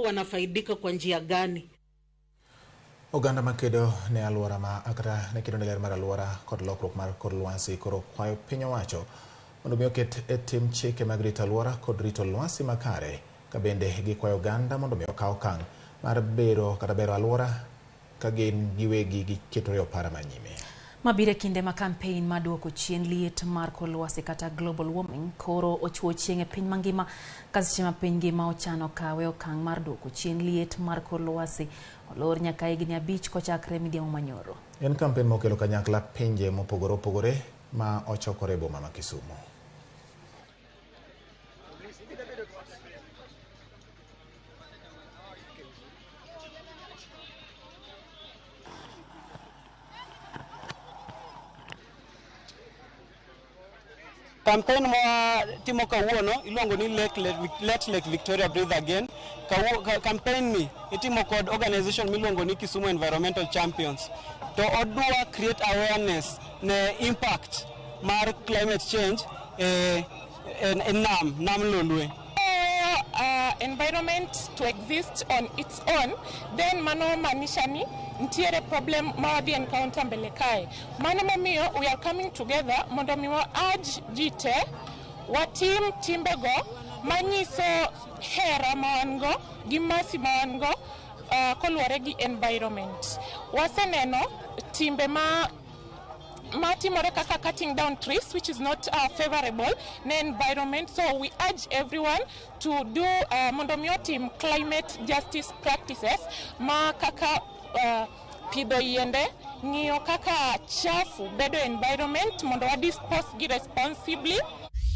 Wanafaidika kwa njia gani? Oganda makedo ne alwora ma kata ne kedo ne ler mar alwora kod lokruok mar kor lwasi koro kwayo piny owacho mondo mi oket e tim chike mag rito alwora kod rito lwasi makare, ka bende gikwayo oganda mondo mi okaw okang' mar bero kata bero alwora ka gin giwegi giketore e opara manyime. Mabiro e kinde ma kampein mar duoko chien liet mar kor lwasi kata global warming koro ochuo chieng' e piny mangima, ka seche ma piny ngima ochano kawe okang' mar duoko chien liet mar kor lwasi olor nyaka higni 5 kochakre midhiambo manyoro. En kampen mokelo kanyakla pinje mopogore opogore ma ochokore e boma ma Kisumu. Campaign ma timo kawuono iluongo ni Let Lake Victoria Breathe Again. Campaign ni itimo kod organization miluongo ni Kisumu Environmental Champions. To odwa create awareness ne impact mar climate change e nam Lolwe. Environment to exist on its own, then mano maanisha ni ntiere problem ma wadhi encounter mbele kae. Mano momiyo we are coming together mondo mi wa urge ji te watim timbego manyiso hera ma wan go gi mercy ma wan go koluwore gi environment. Waseneno timbe ma matimore kaka cutting down trees, which is not favorable ne environment. So we urge everyone to do mondo mi otim climate justice practices ma kaka pidho yiende, ng'iyo kaka chafu bedo environment mondo wa dispose gi responsibly.